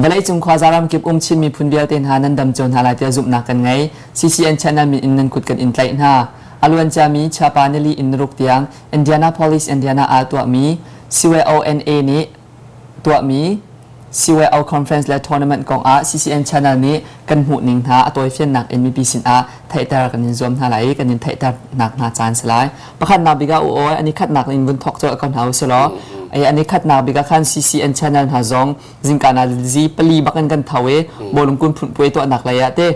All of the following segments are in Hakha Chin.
Vawleicung khuaza ramkip um Chin miphun vialte hna nan dam cio hna lai tiah zumhnak kan ngei. CCN channel min in nan kut kan in tlaih hna. A luanciami Chiapa nili in niruk tiang Indianapolis, Indiana ah tuahmi CYONA nih tuahmi CYO conference le tournament kong ah CCN channel nih kan hmuh ning hna a tawifiannak in mipi sin ah theihter kan in zuam hna lai i kan in theihter nak hna caan si lai. Pakhatnak bik ah u awi ani khatnak in vun thawk colh ko hna u si law ani khatnak bik ah khan CCN channel hna zong zingka na zi pali bak in kan tho i bawlung kun phun puai tuahnak lei ah te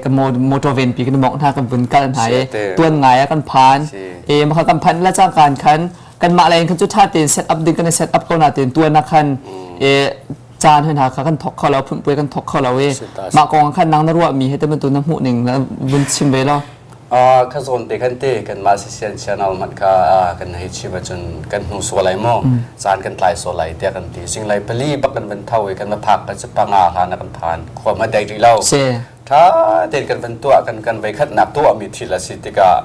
kan motor ven pi kan mong hna kan vun kal hna i tuan ngai ah kan phan e maka kan phan la cangkan khan kanmah lei in khan cu ṭha tein set up ding kan i set up ko na tein tuan ah khan e caan hoi hna kha kan thok kho lo phunpuai kan thok kho lo i mah kong khan nang na ruah mi he te bantuk na hmuh ning na vun chim ve lo Kha zawn te khan te kanmah sisian channel hmanh kha kan hei chim ahcun kan hnu sual lai maw caan kan tlai sual lai tiah kan ti zinglei pali bak kan van tho i kan va phak ka cu panga hlan ah kan phan khua ma dai rih lo ṭha tein kan van tuah kan kan voikhatnak tuahmi thil a si tikah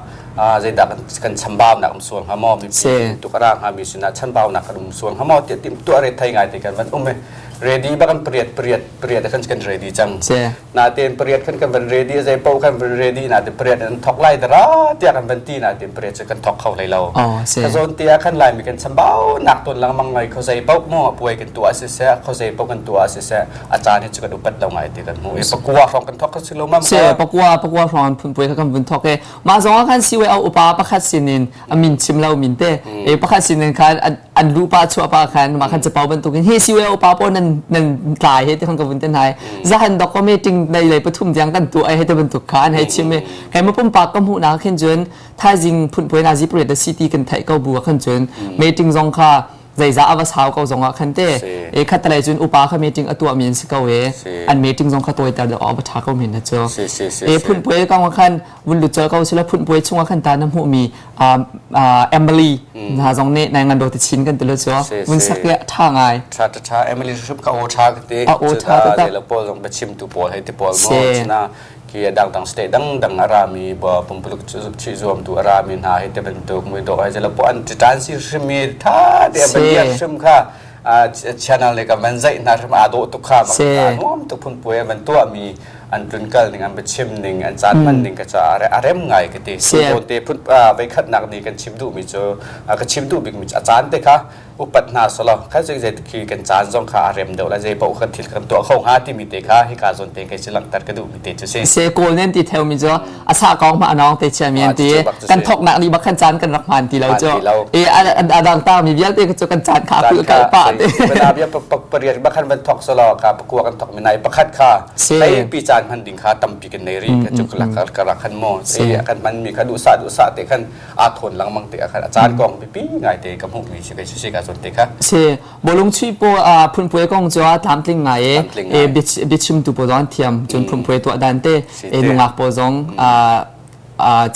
zeidah kan kan chambaunak um sual hnga maw mipi tuk a ra hnga mi sinah chanbaunak kan um sual hnga maw tiah tim tuah re thei ngai te kan van um i ready bak kan pariat pariat pariat khan kan ready cang Natein pariat khan kan van ready zei paoh kan van ready natein pariat an thok lai dara tiah kan van ti natein pariat cu kan thok kho hlei lo. Ka zawn te ah khan Laimi kan chambau nak ton lengmang ngai kho zei paoh maw puai kan tuah siseh kho zei paoh kan tuah siseh a caan hi cu kan upat lo ngai ti kan hmu i pakua hrawng kan thok kho si lo mam Se pakua pakua hrawng phun puai kha kan vun thok e mah zong ah khan siwei au upa pakhat sinin a min chim lo min te e pakhat sinin khan an lu pa chuah pa khan mah khan capau bantukin hi siwe upa pawl nan nan tlai he ti khan ka vun ten hai zahan dok ko meeting nei lei pathum tiang kan tu ai he te bantuk kha an hei chim i kai ma pumpak ka hmuh na khin cun thaizing phunpui na zi pret city kan theih ko bu khan cun meeting zong kha zeizah ava sau ko zong ah khan te e khat talai cun upa kha meeting a tuah mi an si ko e an meeting zong kha tawiter deuh a va tha ko men na cu e phunpui kong khan vun lut col ko sila phunpui chungah khan ta na hmuh mi Emily hna zong nih nai ngan do te chin kan ti lo cu vun sak ya tha ngai tha tha tha Emily hrup ka o tha ka te a o tha ta ta le pawl zong bachim tu pawl hei te pawl mo china ki dang dang state dang dang arami bo pumpuluk chi zuam tu arami hna hei te bantuk mui do ai jela po an tan si hrimi tha te ban ya hrim kha channel le ka van zai hna hrim a do tu kha ma nuam tu phun puai van tua mi an tlunkal ning an biachim ning an caan hman ning ka caah a rem ngai ka ti zawn te phun voikhatnak ni kan chim duhmi cu ka chim duh bikmi cu a caan te kha upat hna selaw kha zei zei khi kan caan zong kha a rem deuh la zei paoh kan thil kan tuah kho hnga timi te kha hika zawn te kai si langhter ka duhmi te cu si se kawl nen ti theo mi cu a sa kong ma anong te chia mi an ti kan thok nak ni bak khan caan kan rak hman ti lo cu e a dang ta mi vialte cu kan caan kha kul kal pa te bia pariat bak khan van thok selaw ka pakua kan thok mi nai pakhat kha Hlei pi caan hman ding kha tampi kan nei rih ka cu ka rak khan maw kan hman mi kha duhsah duhsah te khan aa thawn lengmang te khan a caan kong pipi ngai te ka hmuh mi si kai si ka zawn te kha si bolung chui po phunpui kong cu a tlamtling ngai e biachim tu po zong thiam cun phunpui tuah dan te e nungak po zong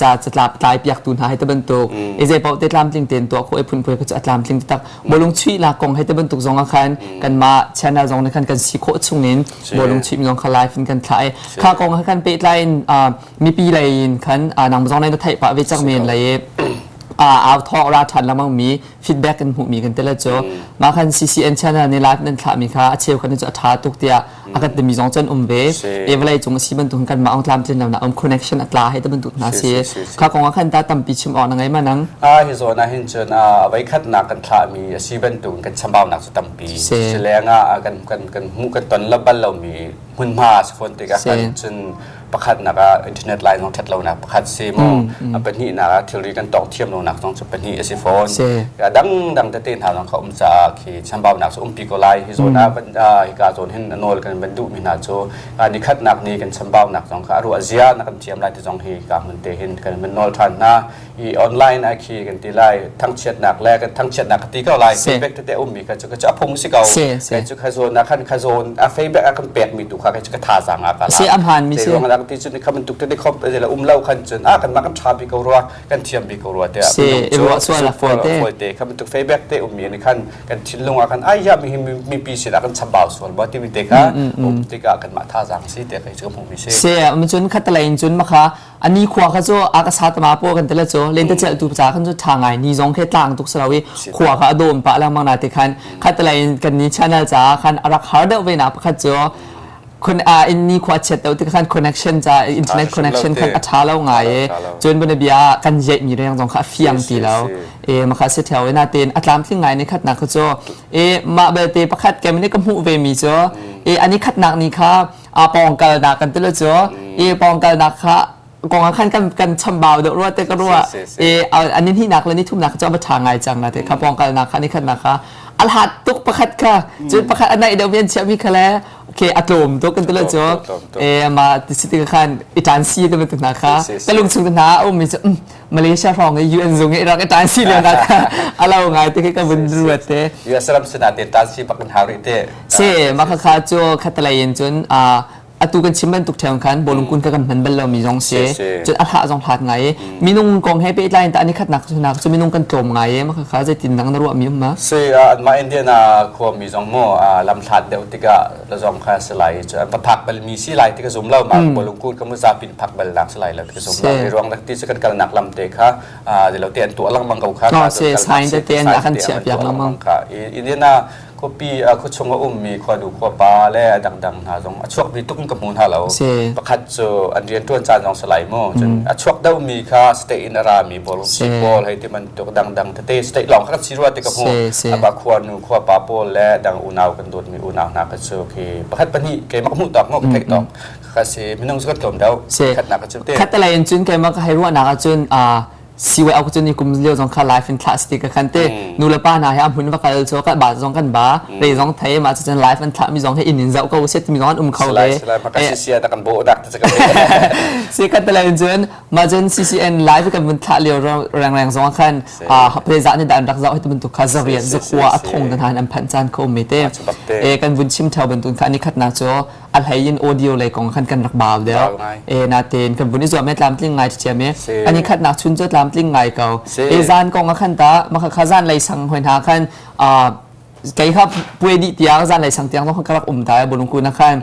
ca catlap tlai piaktu hna hei te bantuk i zei paoh te tlamtling tein tuah khawh i phunphun kha cu a tlamtling taktak bawlung chuih nak kong hei te bantuk zong ah khan kanmah channel zong nih khan kan si khawh chung in bawlung chuih mi zong kha live in kan thlah i kha kong ah khan pehtlai in mipi lei in khan nang zong na theih pah ve cang men lei i au thawk ra ṭhan lengmang mi feedback kan hmuhmi kan tel cu mah khan CCN channel nih live nan thlahmi kha a cheu khan cu a ṭha tuk tiah a kan timi zong cun um ve e vawlei cung a si bantuk kan mah ong tlamtlin lo na um connection a tla he te bantuk hna si kha kong ah khan ta tampi chim awk na ngei ma nang a hi zawn ah hin cun a voikhat nak kan thlahmi a si bantuk kan chambaunak cu tampi si leng ah kan kan kan hmuh kan ton lo bal lomi hmunhma si fawn tikah khan cun pakhatnak ah internet line zong ṭhat lonak pakhat si mu a pahnihnak ah thilri kan tawng thiam lonak zong cu pahnih a si fawn dangdang tete hna zong kha um caah khi chambaunak cu umpi ko lai hi zawn ah hika zawn hin a nawl kan van duhmi hna cu nikhatnak ni kan chambaunak zong kha a ruah zia na kan thiam lai ti zong hi ka hmun te hin kan van nawl ṭhan hna i online ah khi kan ti lai thangchiatnak le kan thangchiatnak ka ti ko lai feedback tete ummi kha cu ka cu a phung si ko kai cu kha zawn ah khan kha zawn a feedback a kan pek mi tu kha kai cu ka thazaang ah ka la si amhan mi si ruang nak ti cun kha bantuk te khom la um lo khan cun a kan mah kan tha bi ko rua kan thiam bi ko rua te si i ruah sual a fawi te fawi te kha bantuk feedback te um mi ni khan kan thinlung ah khan ai ya mi mipi sin ah kan chambau sual ba ti mi te kha um tikah kan mah thazaang si te kai chu ka hmu mi si se um cun khatalei in cun makha ani khua kha cu a ka sa tama po kan tele cu lente cel tu ca khan cu tha ngai ni zong khe tlang tuk salo i khua kha a dawm pa lengmang na te khan khatalei in kan ni channel ca khan a rak har deuh ve na pakhat cu khun a in ni khua chiat deuh tik khan connection ca internet connection khan a tha lo ngai e cun bana bia kan ye mi reng zong kha a fiang ti lo e makha se theo na ten a tlamtling ngai ni khat nak cu e mah belte pakhat kem ni ka hmuh ve mi cu e ani khat nak ni kha a pawng kal nak kan tilo cu e pawng kal nak kha kong ah khan kan kan chambau deuh rua te ka rua e ani hi nak le ni thum nak cu a tha ngai cang na te kha pawng kal nak kha ni khat nak kha a hlat tuk pakhat kha cun pakhat a naih deuh mi an chiah mi kha le okay a tlawm tuk kan tilo cu e ma ti ti khan i tan si te bantuk hna kha ka lung chung te hna a um mi cu Malaysia hrawng i UN zung i rak i tan si lio na kha a lo ngai te khi ka vun ruat te US ram sinah te tan si bak in hau rih te si mah kha kha cu khatalei in cun atu kan chim bantuk ṭheo khan bawlung kun ka kan hman bal lomi zong si cun a hlah zong hlat ngai i minung kong he pehtlai in ta ani khatnak nak cu minung kan tlawm ngai i mah kha zeitin dang na ruah mi um ma si anmah Indiana khuami zong mu lam hlat deuh tikah la zong kha si lai cu an phak bal mi si lai ti ka zum lo ma bawlung kun ka mu zapin phak bal nak si lai lo ti ka zum lo i ruang ti cu kan kalnak lam te kha lo te an tuah lengmang ko kha si sign te te an kan chiah piak lengmang kha Indiana khuapi khuachung a ummi khuanu khuapa le a dangdang hna zong a chuakmi tuk in ka hmu hna lo. Pakhat cu an rianṭuan caan zong si lai mu. Cun a chuak deuhmi kha state in a rami pawl pawl hei ti bantuk dangdang tete state lawng kha kan si rua ti ka hmu. Aba khuanu khuapa pawl le dang unau kan dawtmi unau hna kha cu khi pakhat pahnih keimah ka hmuh tawk maw ka theih tawk kha si minung cu kan tlawm deuh. Khatnak ka cu te. Khatalei in cun keimah ka hei ruahnak ahcun CYO cu ni kum lio zong kha live in thlah si ka khan te nu le pa hna he a hmun va kal cho ka ba zong kan ba re zong thei ma cun live an thlah mi zong he inn in zoh ko set mi zong an um kho ve sia ta kan bo dak ta ka si ka tele cun ma cun CCN live kan mun thlah lio reng reng zong khan a preza ni dan rak zau he bantuk kha zarian zakua a thong dan han an phan chan ko me te e kan vun chim thau bantun kha ni khat na cho a hlei in audio lei kong khan kan rak bau deuh e na ten kan vun i zuam e tlamtling ngai thiam e ani khat nak chun chu tlamtling ngai ko e zan kong a khan ta ma kha zan lei sang hoi hna khan a kei kha puai di tiang zan lei sang tiang zong ka rak um ta bolung ku na khan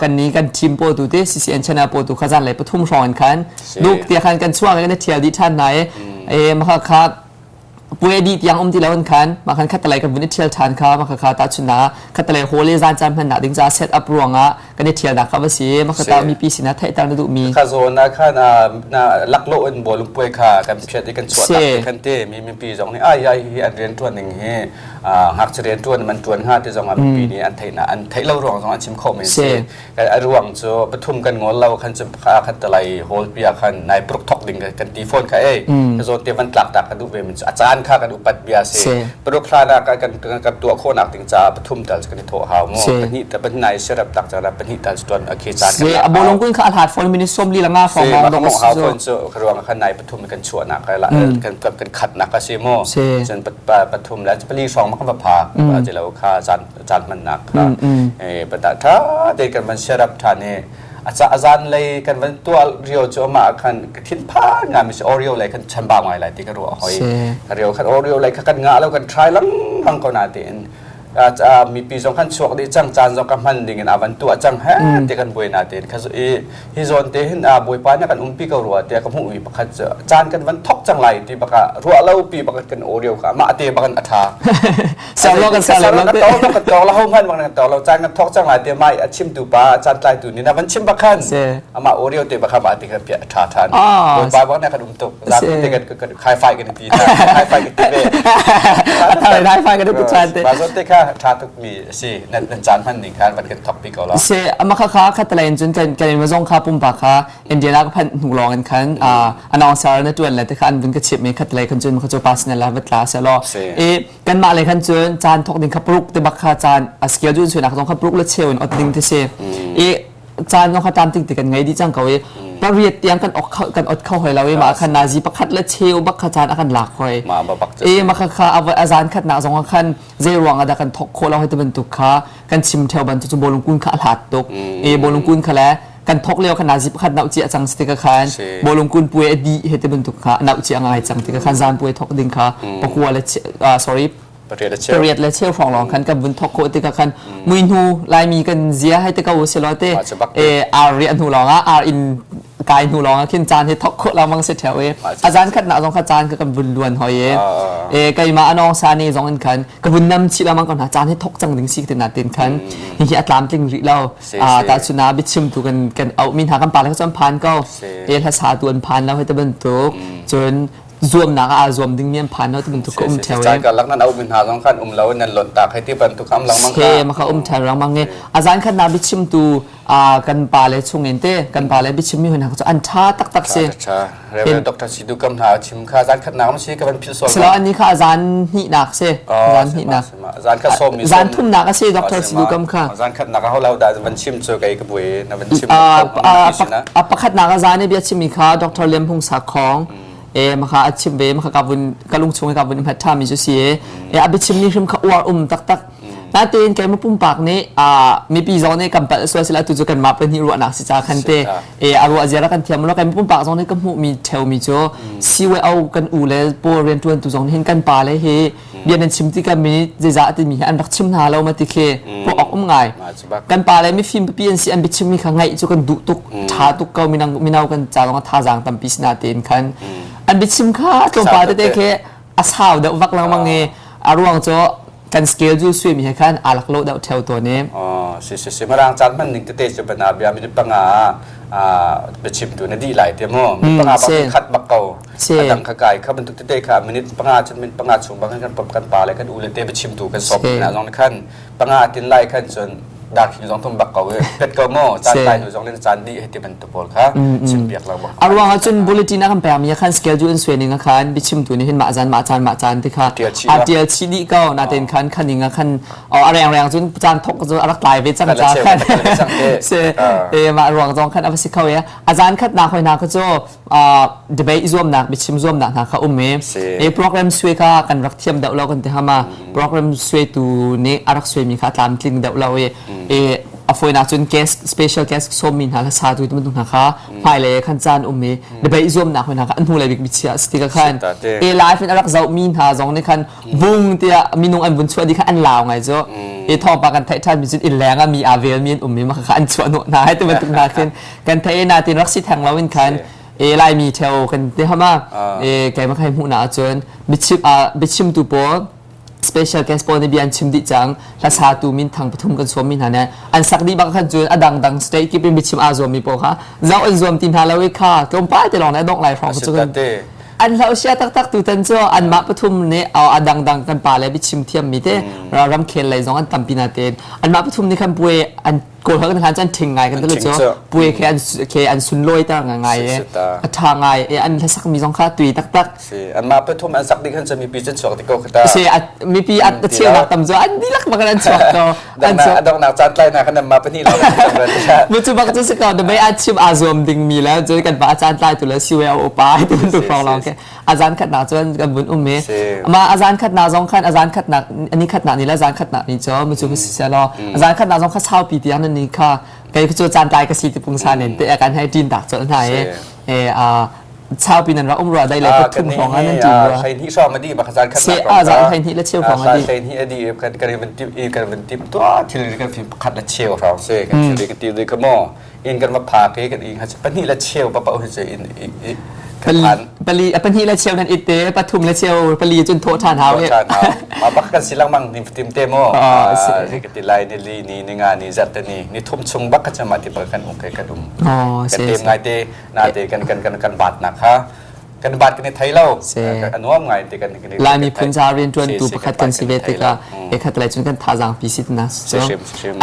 kan ni kan team po tu te CCN channel po tu kha zan lei pathum hrawng in khan duk tia khan kan chuang kan thial di than nai e ma kha Puai dih tiang um ti lo in khan mah khan khattalei kan vun i ṭhial ṭhan kha mah kha tahchun ah khattalei hall i zan caan hmannak ding caah set up ruangah kan i ṭhialnak kha va si mah kha ta mipi sinah theihter na duhmi Kha zawn ah khan na laklawh in bawlung puai kha kan phiat i kan chuah tak te khan te mi mipi zong nih ai ai hi an rian ṭuan ning hi ngakchia rian ṭuan man ṭuan hnga ti zong ah mipi nih an theih na an theih lo ruang zong an chim khawh men si A ruang cu pathum kan ngol lo khan cu khat talai hall pi ah khan nai pruk thok ding kan ti phone kha ei ka zawn te van tlak ta ka duh ve min cu a caan kha kan upat bia si paruk hlan ah kan kan tuah khawh nak ding caah pathum tal kan i thawh hau mu pahnih ta pahnih serap tak cana pahnih tal tuan a khi caan kan a bolong kun kha a hlat phone minute som li langa phong mong dong hau phone cu ka ruang khan nai pathum kan chuah nak ka la kan kan khat nak ka si mu cun pathum la pali song ma kan va pha pa lo kha caan caan hmannak kha pata tha te kan van set up than i a zan lei kan van tuah rio cu amah khan ka thin phan nga mi si Oreo lei kan chambau ngai lai ti ka ruah hoi rio khan Oreo lei kha kan ngah lo kan try lengmang ko na tiin mipi zong khan chuak dih cang caan zong ka hman ding in a van tuah cang he ti kan buai na tiin kha i hi zawn te hin bawipa nih kan umpi ko rua tiah ka hmuh mi pakhat cu caan kan van thok cang lai ti baka ruah lo pi baka kan audio kha mah te bakan a tha Serlo kan ser lo kan tawk kan tawk la ho hman bang kan tawk lo caan kan thok cang lai ti mai a chim tu pa caan tlai tu ni na van chim bakhan ama audio te baka ma ti kan pia tha than bawipa bak na kan um tuk zan te kan kan khai fai kan ti khai fai kan ti ve khai fai kan ti than te ma zon te kha tha tuk mi si nan nan caan hman ning khan van kan thok pi ko la Se ama kha kha khatalain cun kan kan in zong kha pumpa kha Indiana ka phanh hnu lawng in khan announcer na tuan le te kha an vun ka chip mi khatalai khan cun kha chu personal la vat la se lo e kan mah le khan cun caan thok ding kha pruk te bak kha caan a schedule chuan ak zong kha pruk le cheu in ot ding te si e caan zong kha tam ting ti kan ngei di cang ko i pariat tiang kan ok kan ot kho hoi lo i ma khan nazi pakhat le cheu bak kha caan a kan lak hoi e ma kha kha a zan khat nak zong khan zei ruang ah dah kan thok khawh lo hei ti bantuk kha kan chim theo bantuk cu bawlung kun kha a hlat tuk e bawlung kun kha le Kan thok lio khan nazi pakhat nau chia cang si ka khan bawlung kun puai a di he te bantuk kha nau chia ngai cang ti ka khan zan puai thok ding kha pakua le sorry pariat le cheu hrawng lawng khan kan vun thok khawh tikah khan mui hnu Laimi kan zia hai te ko si lo te e ar riah hnu lawng ah ar in kai hnu lawng ah khin caan hi thok khawh lengmang si theo e a zan khat nak zong kha caan ka kan vun luan hoi e e keimah anong sa ne zong in khan ka vun nam chi lengmang ko hna caan hi thok cang ding si te na tin khan hi hi a tlam tling rih lo ta chuna biachim tu kan kan auh mi hna kan pa le kha cun phan ko e hla sa tu an phan lo hei te bantuk cun zuamnak ah aa zuam ding mi an phan lo ti bantuk ka um theo e. Caan karlak nan auh mi hna zong khan um lo nan lonh tak hei ti bantuk am lengmang kha. ma kha um theo lengmang e. A zan khat na biachim tu kan pa le chung in te kan pa le biachim mi hun cu an tha taktak si. Tha Reverend Dr. Sidu kam hna chim kha zan khat nak si ka van phil sual. Silo an ni kha zan hnih nak si. Zan hnih nak. Zan khat som mi zan thum nak a si Dr. Sidu kam kha. Zan khat nak ho lau da van chim chu kai ka bui na van chim. A pakhat nak a zan i bia chim mi kha Dr. Liam Hung Sa Khong e maka a chim ve maka ka vun ka lung chung ka vun hmat tha mi chu si e e a biachim ni hrim kha uar um taktak natein keima pumpak nih a mipi zong nih kan palh sual sila tu cu kan mah pahnih ruahnak si ca khan te e a ruah ziara kan thiam lo kan pumpak zong nih ka hmuh mi theo mi cu CYO kan u le pawl riantuan tu zong hin kan pa le hi bia nan chim ti kan mi zeizah ti mi hi an rak chim hna lo ma ti khi ruah awk um ngai kan pa le mifim pipi an si an biachim mi kha ngaih cu kan duh tuk ṭha tuk ko mino kan ca zong ah thazaang tampi si natein khan an biachim kha tlawmpal tete khi a sau deuh vak lengmang i a ruang cu kan scale cu sui mi he khan aa lak lo deuh theo tawn i Oh, si si si marang caan hman ning tete cu bana bia mi panga ah biachim tu na dih lai te mu mi panga bak khat bak ko a dang kha kai kha bantuk tete kha minute panga chun minute panga chung bang kan kan pa le kan u le te biachim tu kan sop na zong khan panga tin lai khan cun darkhing zong thum bak ko i pet ko mu caan tlai hnu zong len caan dih hei ti bantuk pawl kha chim piak lo a ruang ah cun bulletin a kan pek mi khan schedule an suai ning khan biachim tu nih hin mah zan mah caan mah caan ti kha a tial chih dih ko natein khan khaning ah khan a reng reng cun caan thok cu a rak tlai ve cang ca khan se e mah ruang zong khan a va si kho e a zan khat na hoi na kha cu debate zuamnak biachim zuamnak hna kha um i e program sui kha kan rak thiam deuh lo kan ti hama program sui tu nih a rak sui mi kha tlamtling deuh lo i e a foinak cun guest special guest sawm mi hna la sa tu tu hna kha hmailei khan caan um i debate zuamnak hoi hna kha an hnulei bik biachia si ti khan e live in a rak zoh mi hna zong nih khan vung tiah minung an vun chuah dih kha an lau ngai cu e thawngpang kan theih ṭhan mi cun inn leng ah mi aa vel mi an um i mah kha an chuah hnawh hna hai ti bantuk hna khin kan thei na tin rak si theng lo in khan e laimi theo kan ti hama e keimah khai hmuh na ahcun biachim biachim tu pawl special guest pawl nih bia an chim dih cang hlasa tu min thang pathum kan sawm mi hna nih an sak dih bak khan cun a dang dang state kip in biachim aa zuam mi pawl kha zoh an zuam ti hna lo i kha tlawmpal te lawng nih a dongh lai hrawng cu an hloh sia taktak tu tan cu anmah pathum nih a dangdang kan pa le biachim thiam mi te ramkhel lei zong an tampi na tein anmah pathum nih khan puai an kawl kan hlan cun thing ngai kan tu cu puai khe an khe an sunlawi ter ngai ngai e a tha ngai e an hlasak mi zong kha tui taktak si anmah pathum an sak ding khan cu mipi cun chuak ti ko khata si mipi at cheu nak tam cu an dilak bak an chuak ko an chuak donghnak caan tlai na kan anmah pahnih lawng mu cu bak cu si ko da bai a chim a zuam ding mi le cun kan pa caan tlai tu le siwe a upa ti bantuk hrawng lawng ke azan khat nak cun kan vun um i ama azan khat nak zong khan azan khat nak ani khat nak ni le azan khat nak ni cu mu cu si se law azan khat nak zong kha saupi tiang nan ni kha kei cu caan tlai ka si ti pungsa nen te kan hei tin tak chol hna e e a saupi nan ra um rua dai le pathum hrawng ah nan tin rua hlei hnih hrawng adi ba zan khat se a zan hlei hnih le cheu hrawng adi hlei hnih adi kan kan van tip i kan van tip to thil kan fi pakhat le cheu hrawng se kan thil kan ti dei ka mo in kan va phak i kan i pahnih le cheu pa pa hu in pali pahnih le cheu nan it te pathum le cheu pali cun thawh ṭhan hau he ma bak kan si lengmang ni tim te mo ka ti lai ni li ni ni nga ni zat te ni ni thum chung bak ka chama ti pa kan um kai kan um kan tem ngai te na te kan kan kan kan bat na kha kan bat kan i thei lo a nuam ngai te kan Laimi phun ca rianṭuantu pakhat kan si ve tikah ekhat lai cun kan thazaang pi si tina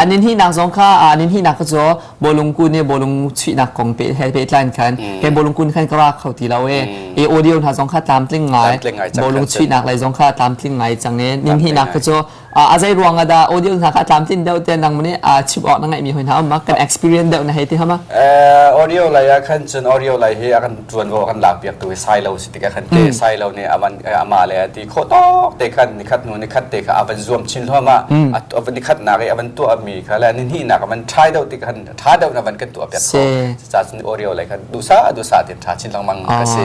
anin hi nak zong kha anin hi nak cu bawlung kun i bawlung chuihnak kong pe he pehtlai khan ke bawlung kun khan ka ra kho ti lo e e audio hna zong kha tlamtling ngai bawlung chuihnak lai zong kha tlamtling ngai cang e nin hi nak cu. A zei ruang ah dah audio hna kha tlamtlin deuh te nang nih chim awk na ngeihmi hoi hna um ma kan experience deuh na hei ti hama? Audio lei ah khan cun audio lei hi a kan tuanvo kan lak piak tu hi sai lo si tikah khan te sai lo nih avan ama le ti khawh tawk te khan nikhat hnu nikhat te kha avan zuam chin hluahmah a nikhat nak i avan tuah mi kha le ni hnih nak avan try deuh ti khan tha deuh na van kan tuah piak kho ca cun audio lei khan dusa dusa tin tha chin lengmang ka si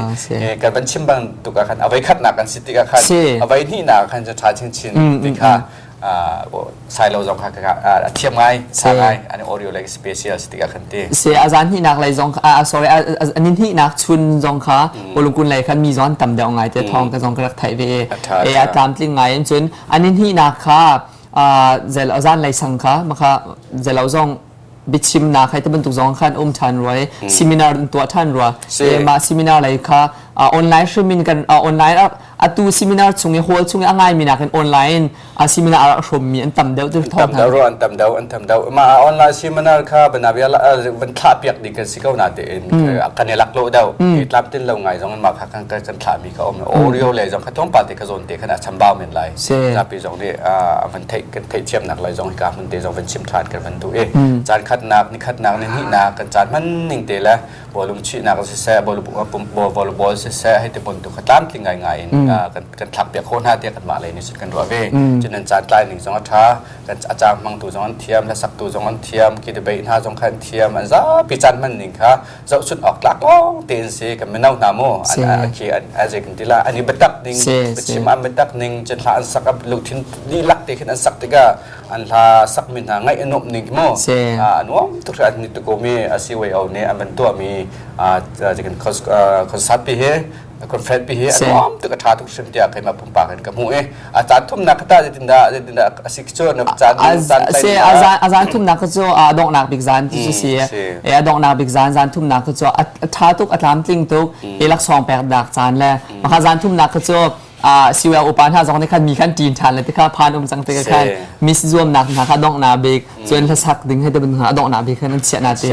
kan van chim bang tuk ah khan avei khat nak kan si tikah khan avei hnih nak khan tha chin chin ti kha sai lo zong kha a thiam ngai tha ngai an audio like special si tikah khan ti se a zan hnih nak lei zong sorry a ni hnih nak chun zong kha polungkun lei khan mi zon tam deuh ngai te thong ka zong ka rak theih ve e a tlamtling ngai in cun an ni hnih nak kha zel zan lei sang kha makha zelo zong biachimnak hei ti bantuk zong khan um ṭhan rua i seminar in tuah ṭhan rua. Mah seminar lei kha online hrim in kan online atu seminar chung i hall chung i a ngaimi nakin online seminar a rak hrawmmi an tam deuh tu thawng tam deuh an tam deuh an tam deuh mah online seminar kha banabia van thlah piak ding kan si ko na tein kan i lak lo deuh tlam tin lo ngai zong mah kha kan kan thlah mi kha um audio le zong kha tlawmpal te kha zawn te khan a chambau men lai zapi zong nih van theih kan theihthiamnak lei zong hika hmun te zong van chim ṭhan kan van duh i caan khatnak ni khatnak ni hnihnak kan caan hman ning te le bawlung chihnak siseh volleyball siseh hei ti bantuk kha tlamtling ngaingai in kan kan thlak piak khawh hna tiah kanmah lei nih cun kan ruah ve. Cun an caan tlai ning zong a ṭha kan a caang hmangtu zong an thiam hlasaktu zong an thiam ki debate hna zong kha an thiam an zapi caan hman ning kha zohchunh awk tlak lawng tein si kan mino hna mu an khi an a kan ti la an i biatak ning biachim an biatak ning cun hla an sak lungthin dihlak te khin an sak tikah an hla sak mi hna ngaih a nuamh ning mu a nuam tuk an ni tuko mi a si wei o nih an van tuah mi kan concert pi hi conference pi hi a nuam tuk a tha tuk hrim tiah keimah pumpak in ka hmuh i a caan thumnak ka ta zeitindah zeitindah a si cu na caan caan se a zan thumnak cu a donghnak bik zan ti cu si e a donghnak bik zan zan thumnak cu a tha tuk a tlamtling tuk e laksawng pek dak caan le maka zan thumnak cu siwa upa hna zong nih khan mi khan ṭin ṭhan le tikha phan um cang tikha khan miss zuamnak hna kha donghnak bik cun hlasak ding he te hna donghnak bik khan an chiah na te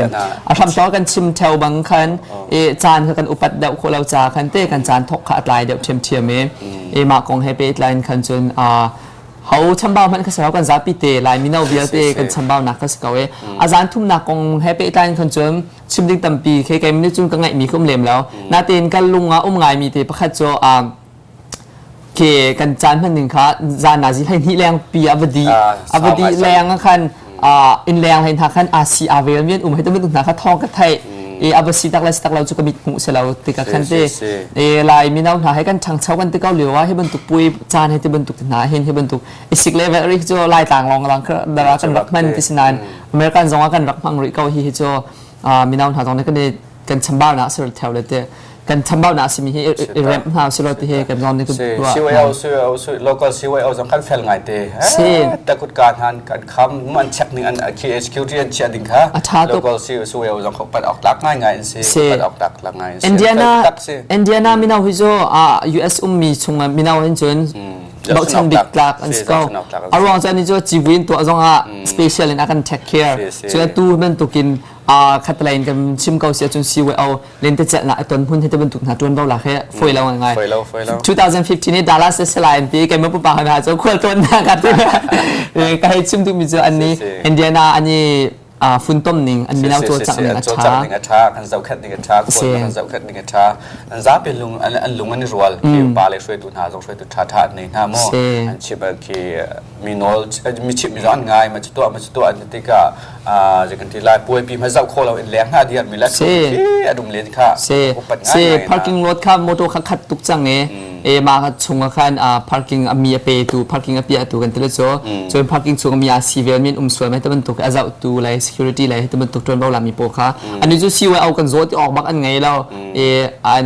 a hram to kan chim theo bang khan e caan kha kan upat deuh khawh lo ca khan te kan caan thok kha a tlai deuh ṭhiamṭhiam e e mah kong he pehtlai in khan cun ho chambau hmanh kha si kan zapi te lai mino vialte kan chambau nak kha si ko e a zan thumnak kong he pehtlai in khan cun chim ding tampi khe kei nih cun ka ngaih mi ka um lem lo natein ka lung ah um ngai mi te pakhat cu ke kan caan hman ning kha zan nazi hlei hnih leng pi a va di a va di leng ah khan inn leng hlei hna khan a si a vel mi an um hei te bantuk hna kha thawng ka theih e a va si tak le si tak lo cu ka mit hmuh si lo tikah khan te e lai mino hna he kan ṭhangcho kan ti ko lio ah hi bantuk pui caan he ti bantuk hna hin hi bantuk isik le vel ri cu lai tlang lawng lang dara kan rak hman ti sinain American zong ah kan rak hmang rih ko hi hi cu mino hna zong nih kan i kan chambaunak si theo le te kan chambaunak simi hi i remh hna silo ti hi kan zong nih kan tuah CYO CYO local CYO zong kan fel ngai te takut ka han kan kham an check ning an security an chia ding kha local CYO zong khok pat ok tlak ngai ngai an si pat ok tlak tlak ngai an si Indiana Indiana mino hi cu US ummi chung mino hin cun bochan bik tlak an si ko a ruang cu ani cu civuin tuah zong ah special in a kan take care cu atu bantukin khatlei in kan chim ko si ahcun CYO lentecelhnak i ton hmun hi te bantuk hna tuanvo lak hi foi lo ngai foi lo foi lo 2015 i Dallas se salai an ti keimah pupa hna cu khual tlawn na ka ti ka hei chim duhmi cu an ni Indiana an i funtom ning an mino cawlcangh ning a tha ning a tha kan zohkhenh ning a tha khual kan zohkhenh ning a tha an zapi lung an lung an i rual khi pa le hruaitu hna zong hruaitu tha tha an nei hna mu an chim khi mi nawl mi chimh mi zong an ngai ma cu tuah ma cu tuah an ti tikah zei kan ti lai puaipi hmai zoh kho lo in leng hna diar mi le si a dum len kha si si parking lot kha motor kha khat tuk cang e e ma kha chung khan parking a mi a pe tu parking a pia tu kan ti le cho cun parking chung mi a si vel min um sual mai te bantuk a zoh tu lai security lai te bantuk tuan bo la mi po kha ani chu si au kan zo ti ok bak an ngei lo e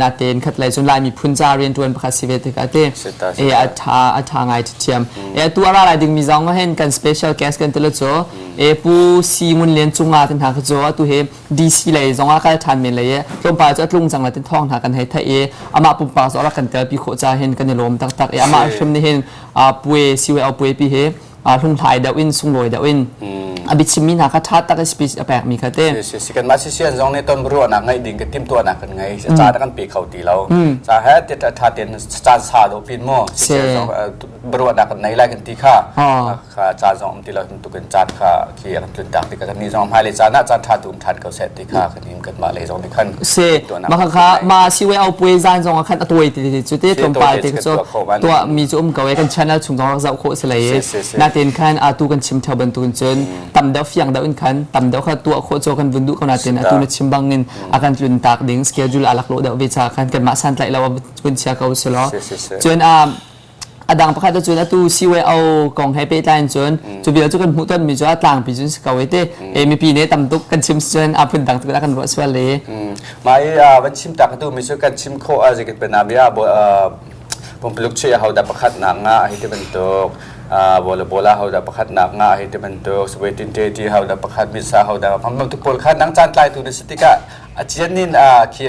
na ten khat lai cun lai mi phun cha rian tuan pakhat si ve te ka te e a tha a tha ngai thiam e tu ara lai ding mi zong hen kan special guest kan ti le cho E pu Si Ngun Lian cungah tin hna kha cu atu hi DC lei zongah kal ṭhan men lei i tlawmpal cu a tlung cang la tin thawng hna kan hei theih i amah pumpak cu a rak kan telpi khawh ca hin kan i lawm taktak i amah hrim nih hin puai CYO puai pi hi hlunghlai deuh in sunglawi deuh in a biachimmi hna kha ṭha tak i speech a pekmi kha te. Si si kanmah CCN zong nih ton ruahnak ngeih ding kan timhtuahnak kan ngei caan kan pe kho ti lo ca he ti ṭha tein caan sa dawh pin mu CCN zong ruahnak kan nei lai kan ti kha kha caan zong um ti lo tukin caan kha khi kan tlun tak tikah kan nih zong hmailei caan ah caan ṭha tu um ṭhan ko seh ti kha kan in kanmah lei zong nih khan si mah kha ma siwei au puai zan zong ah khan a tuai ti ti cu te tlawmpal te cu tuah mi cu um ko e kan channel chung zong rak zoh khawh si lei natin khan atu kan chim theo bantukin cun tam deuh fiang deuh in khan tam deuh kha tuah khawh cu kan vun duh ko natin atu na chim bangin a kan tlun tak ding schedule a lak lo deuh ve cha khan kanmah santlaih lo vun chia ko si lo cun a dang pakhat cun atu CYO kong he pehtlai in cun cu vial cu kan hmuh tonmi cu a tlangpi cun si ko e te e mipi ne tam tuk kan chim cun a phun dang tuk kan ruah sual le Mah i van chim tak tu mi cu kan chim khawh a zikit pena bia pumpuluk chi a hoda pakhat nak nga hi ti bantuk bola bola hoda pakhat nak nga hi ti bantuk sawe tin te ti hoda pakhat misa hoda pham tuk pawl kha nang caan tlai tu na si tikah a cian nin a khi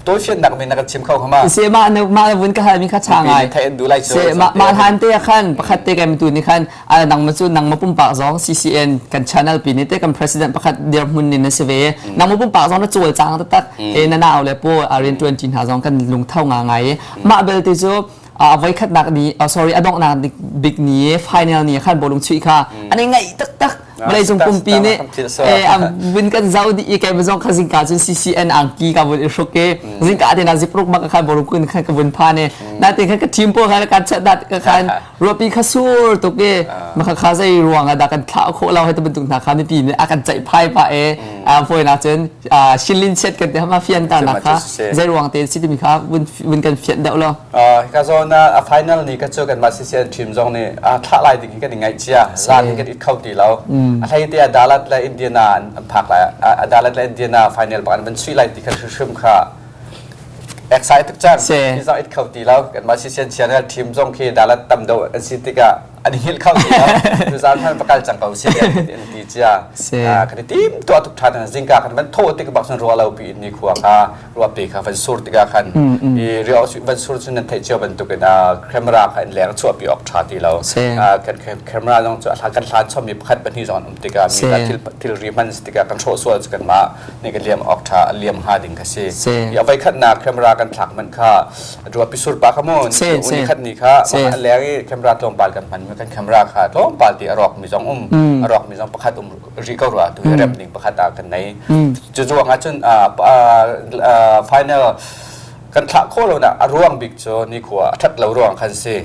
tawifian nak min na kan chim kho khama se ma na ma vun ka hal mi kha cha ngai thai an du lai se ma ma han te khan pakhat te kai tu ni khan a nang ma chu nang ma pumpak zong CCN kan channel pi ni te kan president pakhat dir hmun ni na si ve nang ma pumpak zong na chol chang tak tak e na nau le po a rian tuan tin ha zong kan lung thau nga ngai ma bel te chu a voi khat nak ni sorry a dong nak big ni final ni khan bolung chui kha ani ngai tak tak Vawleicung pumpi nih vun kan zoh dih i kei zong kha zingka cun CCN angki ka vun i hruk i zingka te na zipruk mak khan borung kun khan ka vun phan i natin khan ka team pawl khan kan chat dat ka khan ruapi kha sur tuk i maka kha zei ruang ah dah kan thlah khawh lo hei bantuk hna kha mipi nih a kan ceih phai pa e fawinak cun shinlin chet kan ti hama fian ta nak kha zei ruang te si timi kha vun vun kan fian deuh lo Hika zawn ah a final ni ka cu kanmah CCN team zong nih a thlah lai ding hi kan i ngaihcia. Zan hi kan it kho ti lo. A hlei te ah Dalat le Indiana an phak lai. A Dalat le Indiana final bak an van chuih lai ti kha hrimhrim kha excited tuk cang. Hi zong it kho ti lo. Kanmah CCN channel team zong khi Dalat tam deuh an si tikah an i hngilh kho ti lo. Tuzaan hman va kal cang ko si an ti cia. Kan i tim tuah tuk ṭhan. Zingka kan van thawh tik bak cun ruah lo pi in ni khua kha ruahpi kha van sur tikah khan i rio van sur cu nan theih cio bantukin camera kha in leng chuahpi awk ṭha ti lo. Kan camera zong cu a kan hlan chommi pakhat pahnih zong an um tikah mi ta thil thilri hman si tikah kan hrawh sual cu kanmah nih kan liam awk ṭha liam hnga ding kha si. I a voikhatnak camera kan thlak manh kha ruahpi sur pa kha mu ni khat ni kha a leng i camera tlawmpal kan hman mi kan camera kha tlawmpal ti a rawk mi zong um a rawk mi zong pakhat um rih ko rua tu hi rem ding pakhat ah kan nei. Cu ruang ah cun final kan thlah khawh lo nak a ruang bik cu nikhua a ṭhat lo ruang khan si.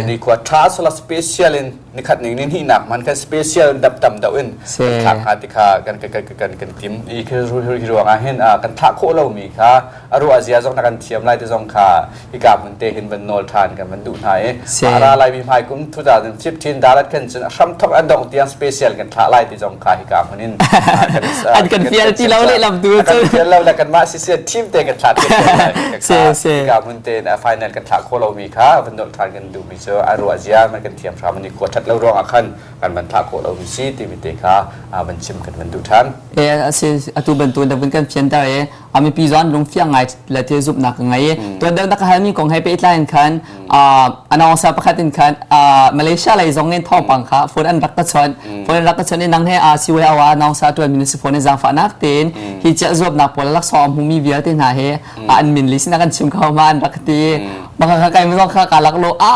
Nikhua ṭha sala special in nikhat ning ni hnih nak man kan special dap tam deuh in kan thlak hnga ti kha kan kan kan kan tim i hi ruang ah hin kan thlah khawh lo mi kha a ruah zia zong na kan thiam lai ti zong kha hika hmun te hin van nawl ṭhan kan van duh hna i mah ra lai mi hmai kum 2015 dalat khan cun a hram thok an dongh tiang special kan thlah lai ti zong kha hika hmun in an kan fial ti lo lehlam tu kan fial lo le kan mah sisian team te kan thlah te hika hmun te in final kan thlah kho lo mi kha van nawl ṭhan kan duh mi cu a ruah zia man kan thiam hram ni khua ṭhat lo ruang ah khan kan van thlah khawh lo mi si timi te kha van chim kan van duh ṭhan e asi atu bantu na vun kan fian ter e a mipi zon lungfiang ngai le thil zumhnak ka ngei tuan deuh na ka halmi kong he pehtlai in khan anawngsa pakhat in khan Malaysia lei zong in thawngpang kha phone an rak ka chawnh phone an rak ka chawnh i nang he a siwai awa anawngsa tuan mi na si phone in zaangfahnak tein hi chiah zuapnak pawl laksawng hmumi vialte hna he an min li sin kan chim kho ma an rak ti maka kha kai zong kha ka lak lo a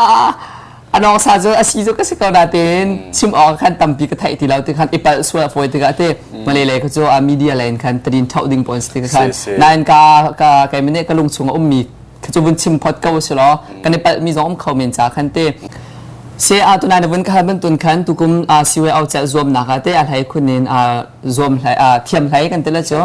anawng sa cu a si cu ka si ko natein chim awk khan tampi ka theih ti lo ti khan i palh sual a fawi tikah te Malay lei kha cu a media lei in khan tadin tho ding pawn si ti khan nain ka ka kai mene ka lung chung a ummi kha cu vun chim phot ko si law kan i palh mi zong um kho men cha khan te se a tunai na vun ka hal bantun khan tukum a siwe au cel zuam nak te a hlei khun in a zuam hlai a thiam hlai kan te la chu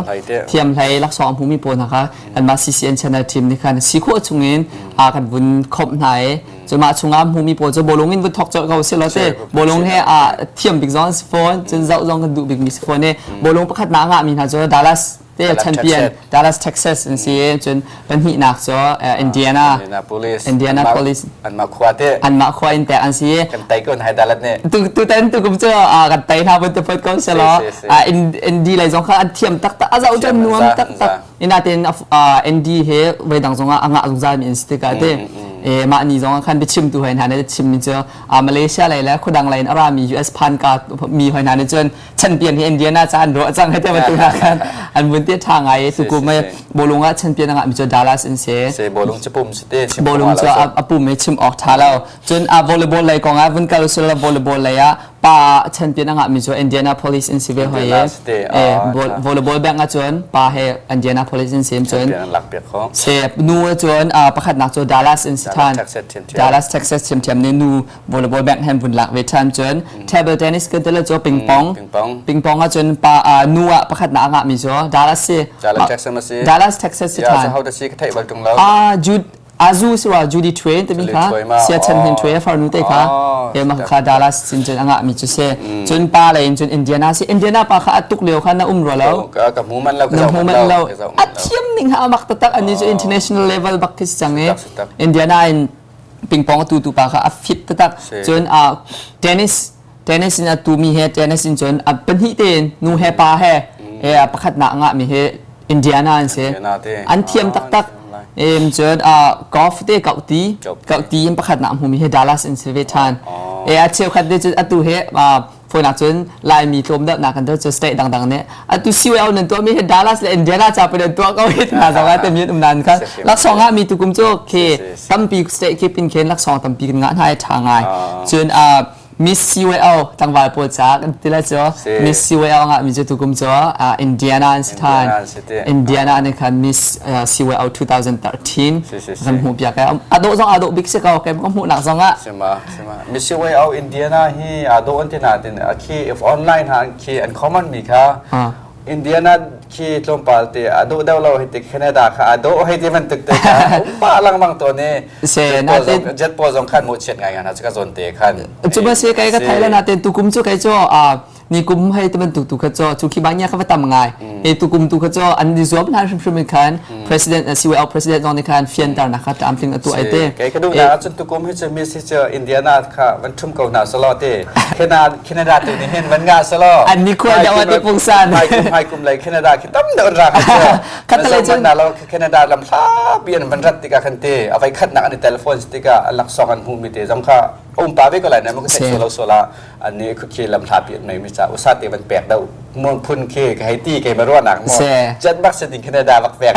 thiam hlai laksawng hmu mi pawl hna kha anmah CCN channel team nih khan si khawh chungin a kan vun khomh hna i Cumah chungah hmumi pawl cu bawlung in vun thok colh ko si lo te bawlung he a thiam bik zong si fawn cun zoh zong kan duh bik mi si fawn i bawlung pakhat na ngah mi hna cu Dallas te champion Dallas Texas an si cun pahnihnak cu Indiana Indianapolis anmah khua te anmah khua in tek an si kan tai ko hai Dallas ne tu tu tan tu kum cu kan tai hna vun te phot ko se lo Indy lei zong kha an thiam tak tak a zoh cun nuam tak tak inatin ND he voi dang zongah a ngah zungzal mi an si tikah te. E mah ni zong ah khan biachimtu hoi hna nih chimmi cu Malaysia lei le khuadang lei in a rami US phan ka mi hoi hna nih cun champion hi Indiana ca an ruah cang hete bantuk hna khan an vun ti tha ngai tukum ai bolung ah champion anga mi cu Dallas in se se bolung cu pum si te chim bolung cu a pum i chim awk tha lo cun a volleyball lei kong ah vun kal sul volleyball lei ah pa champion anga mi cu Indianapolis in si ve hoi e volleyball bank ah cun pa he Indianapolis in sim cun se nu cun pakhatnak cu Dallas in si than Dallas Texas thiamthiam nih nu volleyball bank hen vun lak ve than cun table tennis kan tele cu ping pong ping pong ah cun pa nu ah pakhat na ngah mi cu Dallas si Dallas Texas si Dallas Texas si than how da si ka theih bal tung lo ah Jude Azu si wa Judy Twain timi kha sia chan hin Twain far nu te kha he ma kha Dallas sin cun anga mi cu se cun pa le in cun Indiana si Indiana pa kha atuk lio kha na um ro lo ka hmu man lo na hmu man lo a thiam ning ha amak tatak ani cu international level bak khi chang e Indiana in pingpong tu tu pa kha a fit taktak cun tennis tennis in a tu mi he tennis in cun a pahnih tein nu he pa he e pakhat nak ngah mi he Indiana an si an thiam taktak em cun golf te kau ti kau ti in pakhat nak hmu mi he Dallas in si ve than e a cheukhat te cun atu he Foinak cun Laimi tlawm deuhnak kan cu state dangdang nih atu CYO nan tuahmi hi Dallas le Indiana ca pin an tuah ko hi hna zong ah temi an um nain kha laksawng ngahmi tukum cu khi tampi state kip in khin laksawng tampi kan ngah hna i ṭha ngai. Cun Miss CYO tlangval pawl ca kan ti lai cu Miss CYO ngahmi cu tukum cu Indiana an si ṭhan. Indiana nih khan Miss CYO 2013 kan hmuh piak a dawh zong aa dawh bik si ko kai ka hmuhnak zong ah. Missy Way au Indiana hi aa dawh an ti nain a khi if online ha khi an common mi kha Indiana khi tlawmpal te a dawh deuh lo hei ti Canada kha a dawh hei ti bantuk te kha umpa lengmang to ne se na te jet pawl zong khan mu chiat ngai ngai na ka zon te khan cu ba se kai ka thai la na te tukum cu kai cho a ni kum hei te bantuk tu kha cho chu khi bang ya kha va tam ngai e tu kum tu kha cho an ni zuam hna hrim hrim khan president CYO president zong nih khan fianter na kha tlamtling atu ai te kei ka duh na cun tu kum hi chu mi si chu Indiana kha van thum ko hna salo te Canada Canada tu ni hin van nga salo an ni khual da wa te pungsan hai kum hai kum lai Canada khi tam da ra kha chu khat le chun na lo Canada lam hla pi an van rat tika khan te avai khat nak an telephone tika alak song an hu mi te zong kha um pa ve ko lai na mo ka solo sola an nih khi lam hlapi an nei mi ca usa te van pek deuh mon phun khi ka hei ti kei ma ruahnak mo jet bak se ding Canada bak pek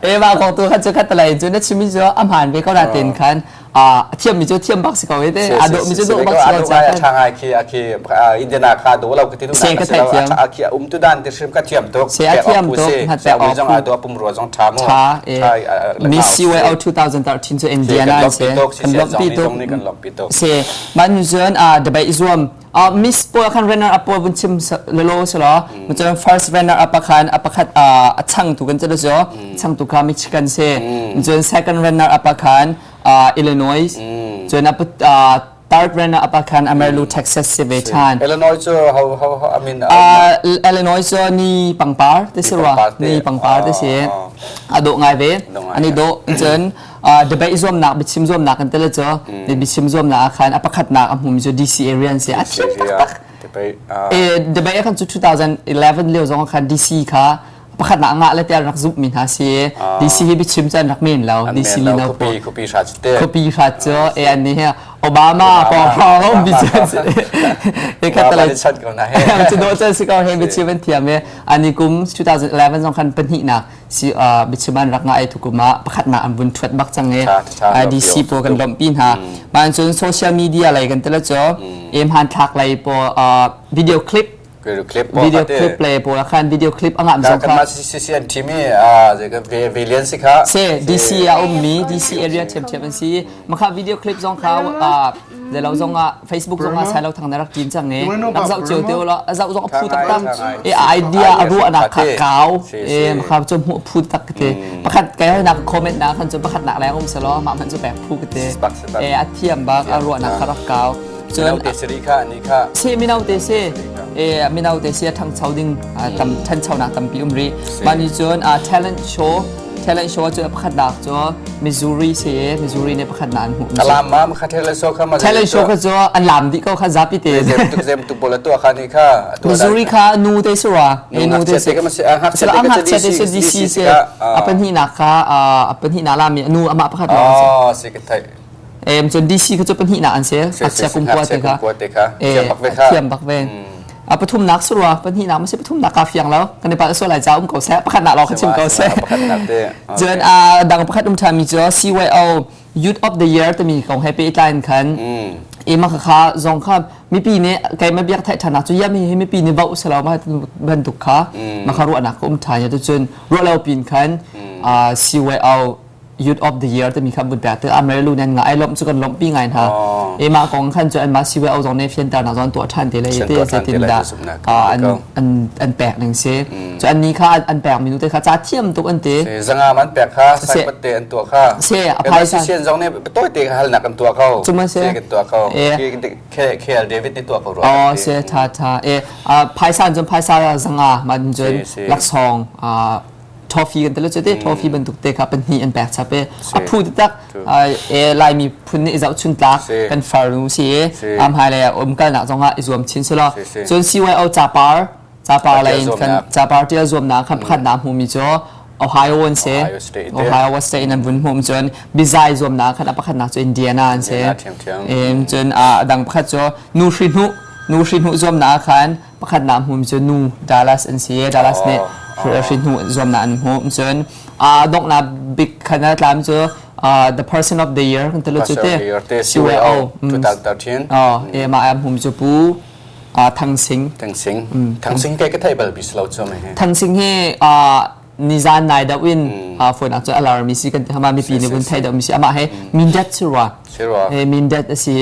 e ma kong tu kha chu khat lai chu na chimi chu a hman ve ko na ten khan a thiam mi chu thiam bak si ko e te a do mi chu do bak si ko cha tha ngai khi a khi Indiana kha do lo ka ti tu se ka thai thiam a khi um tu dan te hrim ka thiam tuk se a thiam tuk hat pe off a do pum ro zong tha mo tha e Miss CYO 2013 chu Indiana se kan lompi tuk kan lompi tuk se Man cun debate zuam Miss pawl khan runner up pawl vun chim lelo selaw cun first runner up khan a pakhat a changtu kan celo cu changtu kha Michigan si cun second runner up khan Illinois cun a third runner up khan Amarillo Texas si ve than Illinois cu how how I mean Illinois cu ni pangpar te si rua ni pangpar te si a dawh ngai ve ani dawh cun debate zuamnak biachim zuamnak kan tel cu biachim zuamnak ah khan a pakhatnak a hmumi cu DC area an si a thiam taktak debate khan cu 2011 lio zong khan DC kha pakhatnak ngah le tiah rak zumh mi hna si DC hi biachim cu an rak men lo DC mino khuapi hrat te khuapi hrat cu e an ni he Obama pawng um bi e kha talai chat ko na he cu do chan si ko he biachim an thiam e ani kum 2011 zong khan pahnihnak si biachiman rak nga ai thukum ah pakhatnak an vun thuat bak cang e DC po kan lompi hna man cun social media lei kan tela cho em han thlak lei po video clip video clip video clip lei po khan video clip angam zong kha kan CCN team i valian si kha se DC a um mi DC area thiam thiam an si makha video clip zong kha Zeilo zong ah Facebook zong ah sailo thang na rak ṭin cang i rak zoh cio te law a zoh zong a phu taktak i idea a ruahnak kha kau i makha cu hmuh phu tak te pakhat kai nak comment na khan cu pakhat nak leng um selaw mah hmanh cu pek phu te e a thiam bak a ruahnak kha rak kau cun te seri kha ni kha se mino te se e mino te se thangcho ding tam thancho nak tampi um ri mah ni cun talent show. Talent show cu pakhatnak cu Missouri si i Missouri nih pakhatnak an hmuh. A lam ma kha talent show kha ma Talent show kha cu an lam dih ko kha zapi te. Zem tuk zem tuk bola tu kha ni kha. Missouri kha nu te si rua. E nu te si. Sila a ngakchia te si DC si. A pahnihnak kha a pahnihnak lami nu amah pakhat lawng si. Oh, si ka thai. Em cun DC kha cu pahnihnak an si. Ngakchia kum kua te kha. Thiam bak ve kha. Thiam bak ve. A pathumnak si rua pahnihnak ma si pathumnak ka fiang lo. Kan i palh sual lai ca um ko seh. Pakhatnak lawng kha chim ko seh. Cun a dang pakhat um ṭhanmi cu CYO Youth of the Year timi kong he pehtlai in khan i mah kha zong kha mipi nih keimah biak theih ṭhannak cu yam hi mipi nih voh si lo ma bantuk kha mah kha ruahnak ka um ṭhan ya cun ruah lo pin khan CYO Youth of the Year timi kha vun pek te Amrelu nan nga ai lomh cu kan lomh pi ngai hna e mah kong khan cu anmah CYO zong nih fianternak zong tuah ṭhan te le te zeitin dah an an an pek ning si cu an ni kha an pek mi nu te kha ca thiam tuk an ti zanga man pek kha sai te an tuah kha se a phaisa sian zong nih toi te kha halnak an tuah kho cuma se kan tuah kho KL David nih tuah ko rua oh se tha tha e phaisa cun phaisa zanga man cun laksawng trophy kan ti te trophy bantuk te kha pahnih an pek chap e a phu tak e laimi phun nih zohchun tlak kan farnu si e am hai le um kalnak zongah i zuam chin silo cun CYO capar capar lei in kan capar tial zuamnak khan pakhat na hmumi cu Ohio an si Ohio State in an vun hmum cun bizai zuamnak khan a pakhatnak cu Indiana an si cun a dang pakhat cu nu hri hnu nu hri hnu zuamnak khan pakhatnak hmum cu nu Dallas an si Dallas nih hri hnu zuamnak an hmuh cun donghnak bik khan a tlam cu the person of the year kan ti lo cu te CYO 2013 oh e ma am hum cu pu Thang Sing Thang Sing Thang Sing ke ka thei bal bis lo chu me Thang Sing hi nizan nai deuh in phone ah cu alarm mi si kan ti hama mipi nih vun thei deuh mi si amah he mindat si rua mindat a si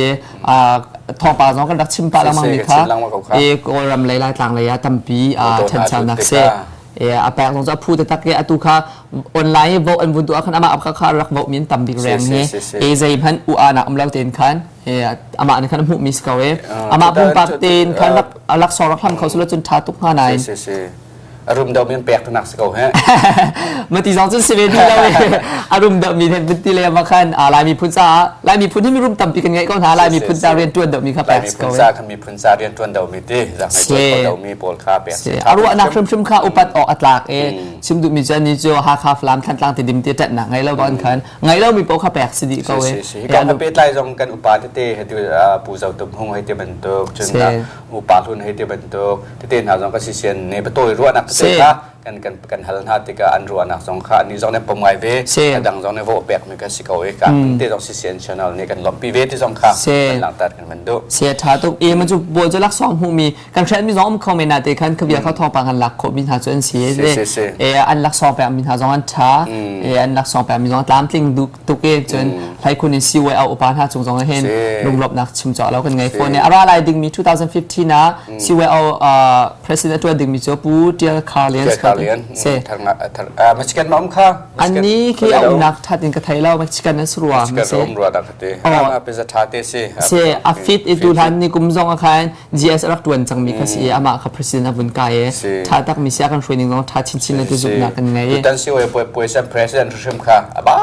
thawngpang zong kan rak chim pah lengmang mi kha e kawlram lei laitlang lei ah tampi thanchonak si a pek zong cu a phu taktak ke atu kha online vote an vun tuah khan amah kha kha rak vote min tam bik reng hi e zei hmanh u a nak um lo ten khan amah nih khan a hmuh mi si ko e amah pumpak ten khan rak laksawng rak hlam kho silo cun tha tuk hnga nain A rum deuh mi pek nak si ko he. Mati zong cun si ve ti lo a rum deuh mi then ti le ma khan Lai miphun caah Lai miphun hi mi rum tampi kan ngeih ko hna Lai miphun ca rian tuan deuh mi kha pek si ko. Lai miphun ca kan miphun ca rian tuan deuh mi ti zang hai tuan deuh mi pawl kha pek si. A ruahnak hrimhrim kha upat awk a tlak e chim duh mi cu ni cu Hakha Falam Thantlang Tidim ti ṭanhnak ngei lo ban khan ngei lo mi paoh kha pek si dih ko e. Si si. Ka pehtlai zong kan upa tete he tu Pu Zo Tum Hung hei ti bantuk cun upa hlun hei ti bantuk tete hna zong ka sisian ne patawi ruahnak tete kha kan kan kan hal hna tikah an ruahnak zong kha ani zong nih pom ngai ve a dang zong nih vawh pek mi kan si ko i ka te zong sisian channel nih kan lawmhpi ve ti zong kha kan langhter kan van duh se tha tuk e ma cu bawi cu laksawng hmuh mi kan hrial mi zong um kho men na te khan khabia kha thawngpang kan lak khawh mi hna cu an si e an laksawng pek mi hna zong an tha e an laksawng pek mi zong tlamtling tuk i cun hlaikhun in CYO upa hna cung zong hin lunglawmhnak chim cawk lo kan ngei fawn i a ra lai dingmi 2015 ah CYO president tuan dingmi cu Pu Tial Khar Lian si Michigan ma um kha Anni khi a umnak that in ka thei lo Michigan an si rua Michigan um rua dah ka ti a tha te si si a fit i tu hlan ni kum zong ah khan GS rak tuan cangmi kha si i amah kha president a vun kai i tha tak mi si a kan hruai ning zong tha chinchin na ti zumhnak kan ngei. Tutan si oi puai puai san president hrim kha aba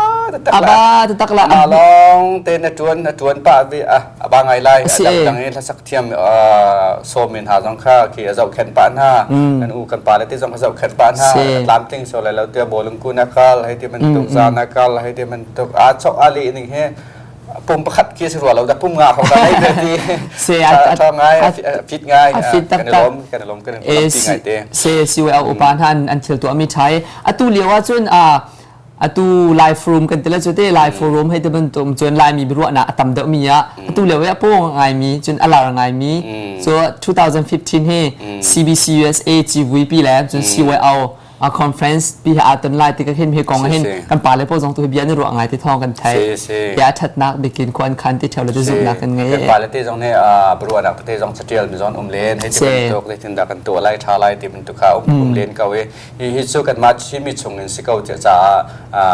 tak la aba tak la ma long te na tuan na tuan pa vi a aba ngai lai a dang dang i hlasak thiam sawmin ha zong kha khi a zoh khen pa hna kan u kan pa le ti zong kha zoh khen pa hna tlam tling so lai lo tia bolung ku na kal hei ti man tuk za na kal hei ti man tuk a chok ali ning he pum pakhat khi si rua lo da pum nga ko da nei ti se a tha ngai a fit ngai kan lom kan lom kan lom ti ngai te se si we upa hna an thil tu ami thai atu lio ah cun a atu live room kan tila chu te live room hei te bantum cun lai mi ruah na atam deuh mi ah atu lio ah pong ngai mi cun alar ngai mi so 2015 hi CBC USA GVP le cun CYO a conference pi he aa ton lai ti ka khin he kong hin kan pa le po zong tu hi bia ni ruah ngai ti thong kan thai bia thatnak bikin khuan khan ti theo le zumnak kan ngei kan pa le te zong ne ruahnak te zong chatial mi zong um len hei ti bantuk le tin da kan tu lai tha lai ti bantuk kha um len ko i hi hi cu kan ma chi mi chung in si ko che cha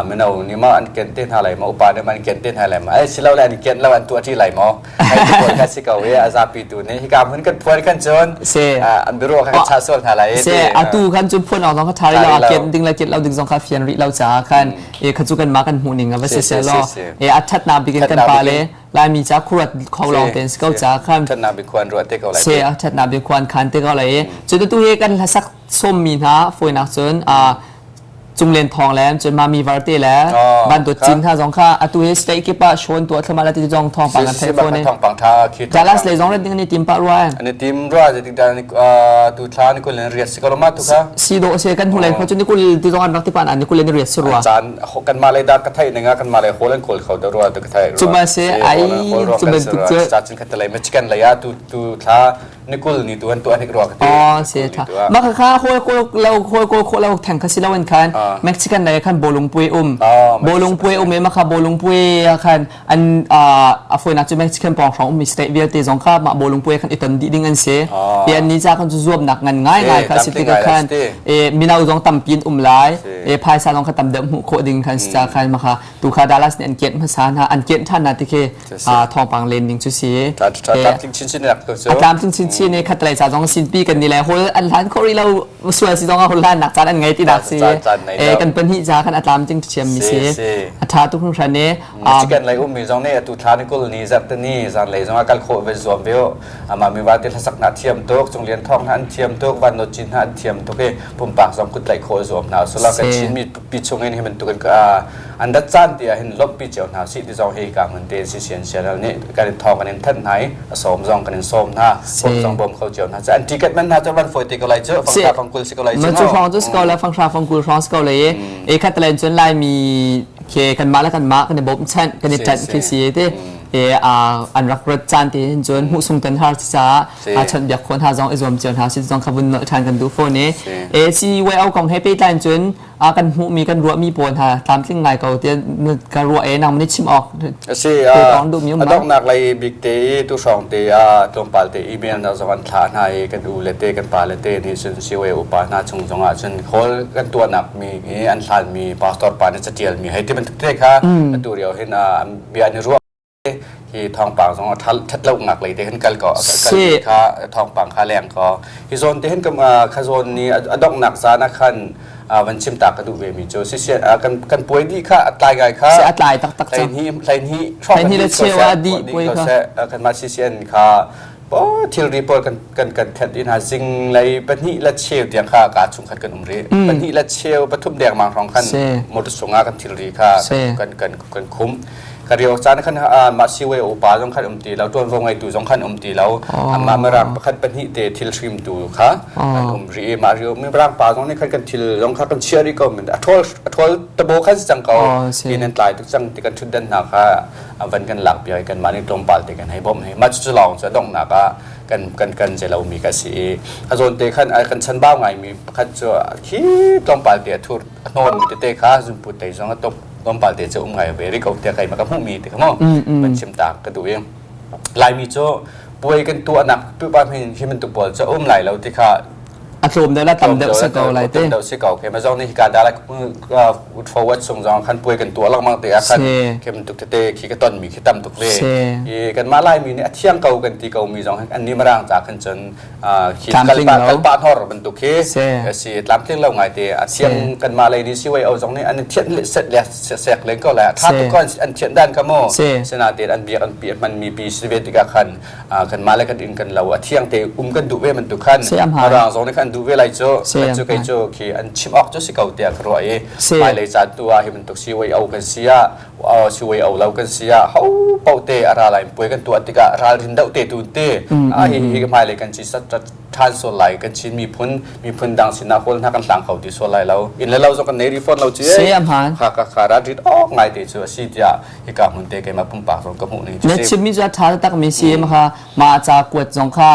mino ni ma an ken te hna lai ma upa ne ma an ken te hna lai ma ai silo le an ken lo an tu ati lai mo ai ti pawl kha si ko i a zapi tu ne hi ka mun kan phuan kan cun se an biro kha kan cha sual hna lai se atu kan cun phuan awk zong kha tha. rih lo a kian ding le kian lo ding zong kha fian rih lo caah khan e kha cu kan mah kan hmuh ning a va si se law e a thatnak bik in kan pa le Laimi ca khuaruat kho lawng tein si ko ca khan thatnak bik khuan ruat te ko lai se a thatnak bik khuan khan te ko lai cu tu hi kan hlasak sawmmi hna fawinak cun Cunglen Thawng le cun Mami Varte le Van Dawt Cin hna zong kha atu hi state kip ah Sean tuah thlama la ti zong thawngpang an theih fawn i thawngpang tha khi Dallas lei zong rat ding an i tim pah rua an i tim rua zeitik dah tu thla ni kul in riat si ko ma tu kha si do se kan hulai kho cun ni kul ti zong an rak ti pan an ni kul in riat si rua caan kan ma lei da ka thai ninga kan ma lei hol an kawl kho da rua tu ka thai rua cuma se ai cu bantuk cu ca cun khat lei Michigan lei ah tu tu thla nikul ni tu an tu an rua ka ti oh se tha ma kha kha hol ko lo hol ko kho lo thang kha si lo an khan Mexican lei khan bolung pui um bolung pui um e ma kha bolung pui khan an a foinak cu Mexican pawng hrawng ummi state vialte zong kha mah bawlung puai khan i ton dih ding an si. E an ni ca khan cu zuamnak ngan ngai ngai kha si tikah khan e mino zong tampi an um lai. E phaisa zong kha tam deuh hmuh khawh ding khan si ca khan maka tu kha Dallas nih an kianh hmasa hna an kianh ṭhan hna ti khi thawngpang len ding cu si. Tlamtling chinchin rak ko cu. A tlamtling chinchin i khatlei ca zong sinpi kan ni le hol an hlan khawh rih lo sual si zong ah hol hlan nak caan an ngei ti dak si. E kan pahnih ca khan a tlamtling ṭhiam mi si. A ṭha tuk hringhran i Michigan lei ummi zong nih atu thla ni kul ni zarhte ni zan lei zong ah kal khawh ve zuam ve u. Amah mi vate hlasak hna thiam tuk, Cung Lian Thawng hna an thiam tuk, Van Nawl Cin hna an thiam tuk i pumpak zong kut tlaih khawh zuam hna usila kan Chin mi pi chung in hi bantuk in an rat caan ti ah hin lawmhpi cio hna sih ti zong hi ka hmun te CCN channel nih kan in thawng kan in thanh hna i a sawm zong kan in sawm hna bawm zong bawm kho cio hna cu an ticket man hna cu van fawi te ko lai cu fanghra fangkul si ko lai cu ma cu hrawng cu si ko la fanghra fangkul hrawng si ko lai i e khat len cun laimi khi kanmah le kanmah kan i bawmchanh kan i ṭanh khi si te e an rak rat caan te hin cun hmuh sung tan har caah a chawnh biak khawh hna zong i zuam cio hna si zong kha vun nolh ṭhan kan duh fawn i e CYO kong he pehtlai cun a kan hmuhmi kan ruahmi pawl hna tlamtling ngai ko tiah ka ruah e nang nih chim awk si a donghnak lei bik te i tu hrawng te ah tlawmpal te email na zong an thlah hna i kan u le te kan pa le te nih cun CYO upa hna chung zong ah cun call kan tuahnak mi i an hlanmi pastor pa nih catial mi hei ti bantuk te kha atu rio hin bia an i ruah hi thawngpang zong a that lo ngak lei te hin kal ko kal kha thawngpang kha leng ko hi zawn te hin kam kha zawn ni a donghnak zan ah khan van chim ta ka duh ve mi cu si kan kan puai di kha a tlai ngai kha si a tlai tak tak cang hlei hlei hi hlei hi le chewa di puai kha kan ma CCN kha thilri pawl kan kan kan thenh in hna zinglei pahnih le cheu tiang kha ka chung khan kan um rih pahnih le cheu pathum dengmang hrawng khan motor chungah kan thilri kha kan kan kan khum ka rio caan khan mah siway upa zong khan um ti lo tuanvo ngeitu zong khan um ti lo amah mirang pakhat pahnih te thil hrim tu kha an um rih mah rio mirang pa zong nih khan kan thil zong kha kan chia rih ko a ṭhawl a ṭhawl tabo khan si cang ko tin an tlai tuk cang ti kan ṭhutdan hna kha van kan lak piak i kanmah nih tlawmpal te kan hei bawmh hei mah cucu lawng cu a donghnak ah kan kan kan zelomi ka si i a zawn te khan kan chanbau ngaimi pakhat cu khi tlawmpal te a thur a hnawnmi tete kha zunput tei zong a top tlawmpal te cu um ngai ve ri ko tiah keimah ka hmuhmi te kha mu van chim ta ka duh i Laimi cu puai kan tuahnak pipa hi bantuk pawl cu um lai lo ti kha a tlawm deuh la tam deuh si ko lai te deuh si ko ke ma zong nih hika da like forward sung zong khan puai kan tuah lengmang te ah khan kem tuk tete khi ka ton mi khi tam tuk ve i kan mah lai mi nih a thiang ko kan ti ko mi zong an ni marang ca khan cun khi kalpa kalpa thor bantuk khi si tlamtling lo ngai te a thiang kan mah lei ni si wei o zong nih an thian le set le sek len ko lai tha tuk kon an thian dan ka mo sena te an biak an pi man mi pi si ve tikah khan kanmah le kan inn kan lo a thiang te um kan duh ve bantuk khan rang zong nih khan duh ve lai cu cu kei cu khi an chim awk cu si ko tiah ka ruah i hmailei caan tu ah hi bantuk si wei o kan si ah si wei o lo kan si ah ho paoh te a ra lai puai kan tuah tikah ralrin deuh te tu te hi hi hmailei kan ci sat ṭhan sual lai kan Chin miphun miphun dang sinah hawl hna kan hlang kho ti sual lai lo inn le lo zong kan nei ri fawn lo ci kha kha kha ralrin awk ngai te cu a si tiah hika hmun te keimah pumpak zong ka hmuh ning na chimmi cu a ṭha takmi si ma kha ma ca kuat zong kha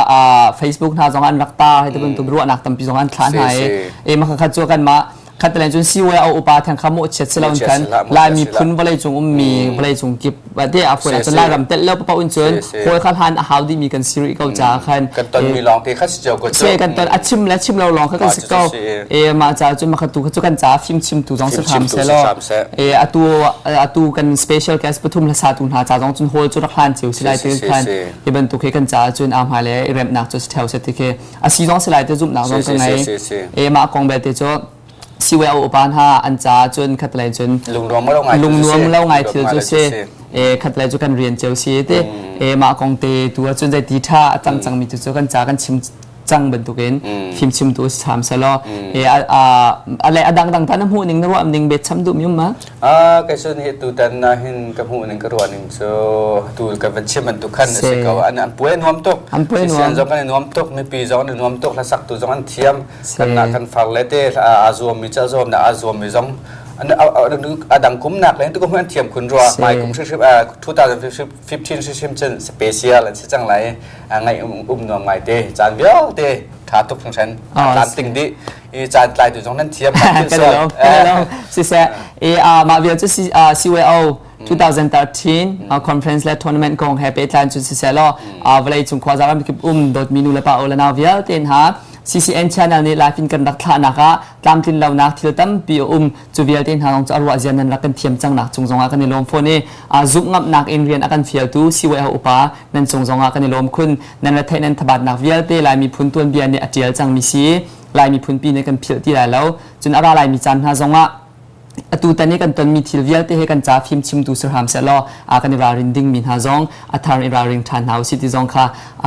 Facebook hna zong an rak tar hei ti bantuk ruahnak tampi zong an thlah hna i e ma kha cu kan mah khat cun CY upa theng kha mawh chiat si lo kan Lai miphun vawlei cung ummi vawlei cung kip te a fuan cun Lairam tel lo papa un cun hawi kha hlan a hau dihmi kan si rih ko ca khan kan ton mi lawng te kha si cio ko se kan ton a chim le chim lo lawng kha kan si ko e mah ca cun makha tu cu kan ca fim chim tu zong si hram se law e atu atu kan special guest pathum hla sa tu hna ca zong cun hall cu rak hlan cio si lai te khan hi bantuk he kan ca cun a hmai le i remnak cu si theo se ti khi a si zong si lai te zumhnak zong ka ngei e mah kong belte cu. CYO upa hna an caah cun khatlei cun lungnuam lo ngai lungnuam lo ngai thil cu si e khatlei cu kan rian cio si te e mah kong te tu ahcun zei ti tha a cang cangmi tu cu kan ca kan chim cang bantukin fimchimtu sam selaw e a a le a dangdang ta na hmuh ning na ruah ning bet cham duh mi um ma A kei cun hi tutan na hin ka hmuh ning ka ruah ning cu tu ka van chim bantuk khan a si ko. An an puai nuam tuk. An puai nuam. Sian zong kan i nuam tuk, mipi zong an i nuam tuk, hlasak tu zong an thiam. Kan na kan far le te aa zuam mi ca zuam na aa zuam mi zong a dang kum nak le tu kum an thiam khun rua. Mai kum hrim 2015 hrim cun special an si cang lai. Ngai um nuam ngai te. Caan vialte tha tuk hringhran. Tlam ting dih. I caan tlai tu zong nan thiam kan lo kan lo siseh e mah vial cu CYO 2013 conference le tournament kong he pehtlai cu siseh law vawlei cung khua zaram kip um dawtmi nu le pa le nau vialte hna CCN channel nih live in kan rak thlahnak ah tlamtlin lonak thil tampi a um cu vialte hna zong cu a ruah zia nan rak kan thiam cangnak cung zongah kan i lawm fawn i zumh ngamnak in rian a kan fialtu CYO upa nan cung zongah kan i lawm khun nan retheih nan thabatnak vialte Lai miphun tuanbia nih a ṭial cangmi si Lai miphunpi nih kan philh ti lai lo. Cun a ra laimi caan hna zongah atu tan i kan tonmi thil vialte he kan ca fimchimtu si hram sehlaw a kan i ralrin dingmi hna zong a thar in ralring ṭhan hna usih ti zong kha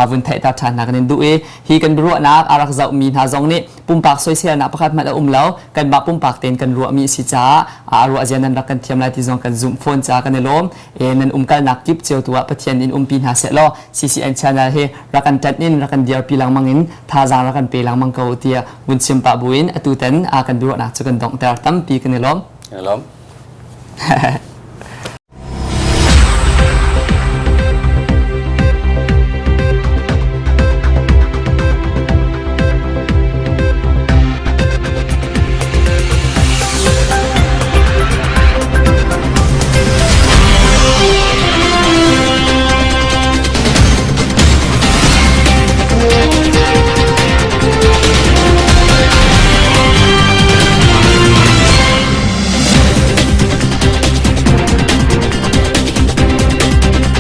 vun theihter ṭhan hna kan in duh i hi kan biaruahnak a rak zohmi hna zong nih pumpak soiselnak pakhat hmanh a um lo kanmah pumpak tein kan ruahmi a si caah a ruah zia nan rak kan thiam lai ti zong kan zumh fawn caah kan i lawm. E nan umkalnak kip cio tu ah Pathian in umpi hna seh law CCN channel hi rak kan ṭanh in rak kan dirpi lengmang in thazaang rak kan pe lengmang ko tiah vun chim pah buin atu tan a kan biaruahnak cu kan donghter tampi kan i lawm. I lawm.